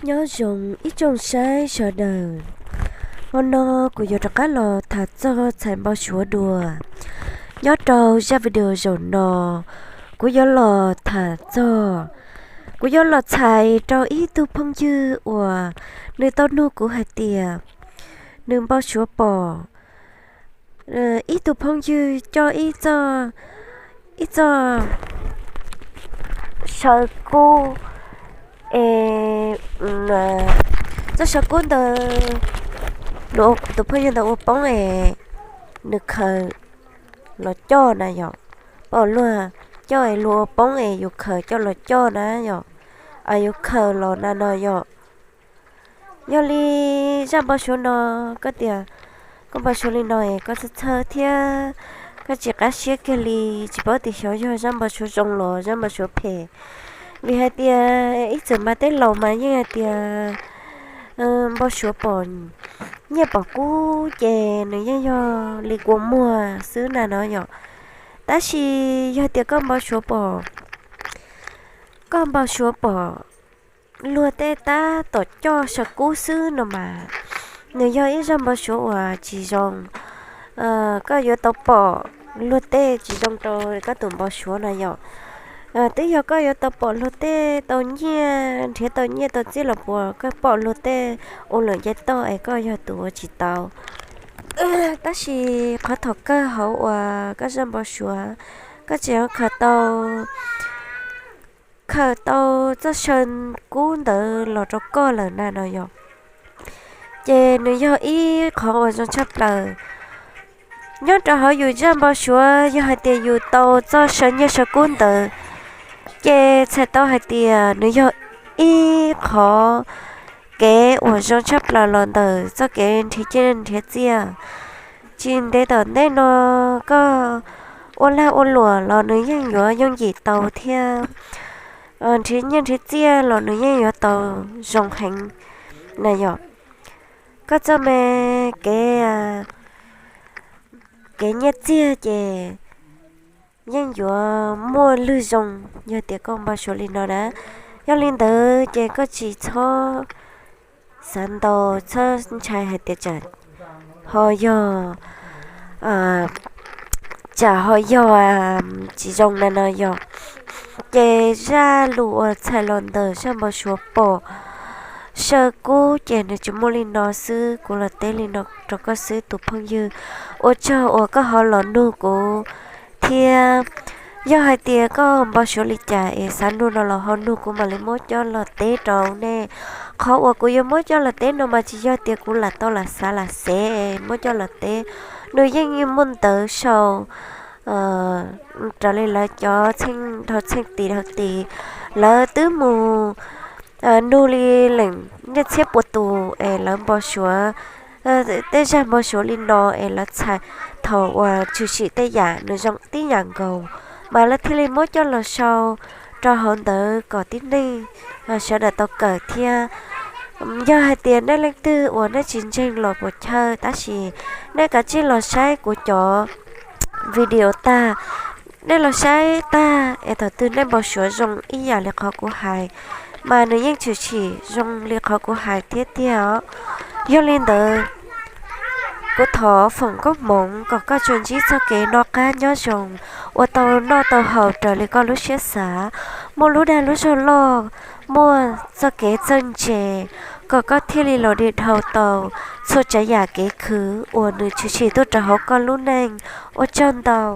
Nyob zoo ib tsoom saib sawv daws, hmo no kuv yuav rov qab los tham txog txhais npau suav dua. Nyob rau zaj video zaum no, kuv yuav los tham txog, kuv yuav los txhais rau ib tug phooj ywg uas nws tau nug kuv hais tias nws npau suav pom ib tug phooj ywg coj ib txoj, ib txoj saw kub es txoj saw kub ntawd tus phooj ywg ntawd ua poob es nws khaws los coj na yom. Pom luag coj es luag ua poob es yus khaws coj los coj na yom, yus khaws los na no yom. Yog li zaj npau suav no, koj tias koj npau suav li no es koj txhawj txhawj thiab koj tsis qab siab kiag li, tsis paub tias xyov yog zaj npau suav zoo los zaj npau suav phem. Vim hais tias ib txwm mas tej laus mas yeej hais tias npau suav pom nyiaj pom kub ces nws yeej yog li kua muag xwb na no yom. Tab sis yog tias koj npau suav pom, koj npau suav pom luag tej tab tom coj saw kub xwb no mas nws yog ib zaj npau suav uas tsis zoo. Koj yuav tau pom luag tej tsis zoo rau koj tus npau suav no yom. Twb yog koj yuav tau pom luag tej tau nyiaj, nrhiav tau nyiaj tau txiaj los puas koj pom luag tej ua lawm nce toj es koj yog tus ua tsis tau. Tab sis qhov thaum kawg hauv uas koj zaj npau suav, koj tseem khaws tau, khaws tau txoj saw kub ntawd los rau koj lawm na no yom. Ces nws yog ib qhov uas zoo tshaj plaws. Nyob rau hauv yus zaj npau suav yog hais tias yus tau txoj saw nyiaj saw kub ntawd, ces txhais tau hais tias nws yog ib qhov kev uas zoo tshaj plaws los ntawm txoj kev nrhiav nyiaj nrhiav txiaj. Tsis ntev tom ntej no koj ua lag ua luam los nws yeej yuav yooj yim tau thiab, nrhiav nyiaj nrhiav txiaj los nws yeej yuav tau zoo heev na yom. Koj txoj me kev, kev nyiaj txiag ces yeej yuav muaj lwg zoo yog tias koj npau suav li no na. Yog li ntawd ces koj tsis txhob xav ntau, txhob ntshai hais tias tsam ho yog, tsam ho yog tsis zoo na no yom. Ces zaj lus uas txhais los ntawm zaj npau suav pom saw kub ces nws tsis muaj li no xwb, kuv los teb li no rau koj xwb tus phooj ywg. Ua tsaug uas koj ho los nug kuv thiab. Yog hais tias koj npau suav li cas es xav nug no los ho nug kuv mam li muab coj los teb rau nej. Qhov uas kuv yuav muab coj los teb no mas tsis yog tias kuv lam tau lam xav lam xev muab coj los teb. Nws yeej muaj ntawv sau raws li lawv cov txheej dhau txheej tis dhau tis, lawv twb mus nug li leej niaj txhiab puas tus es lawv npau suav tej zaj npau suav li no es lawv txhais thaum uas tshwm sim tej yam nws zoo tib yam nkaus, mas lawv thiaj li muab coj los sau rau hauv ntawd kom tib neeg sawv daws tau kawm thiab. Yog hais tias nej leej twg uas nej tsis ntseeg los puas chawj, tab sis nej kav tsij los saib kuv cov video tag, nej los saib tag es thaum twg nej npau suav zoo ib yam li qhov kuv hais, mas nws yeej tshwm sim zoo li qhov kuv hais thiab tiag os. Yog li ntawd, kuv thov foom koob hmoov kom koj tsuas ntsib txoj kev noj qab nyob zoo, ua tau noj tau haus raws li koj lub siab xav, muaj lub dag lub zog loj, muaj txoj kev txawj ntse, kom koj thiaj li los dim dhau tau txhua tsav yam kev khwv uas nws tshwm sim tuaj rau hauv koj lub neej. Ua tsaug ntau.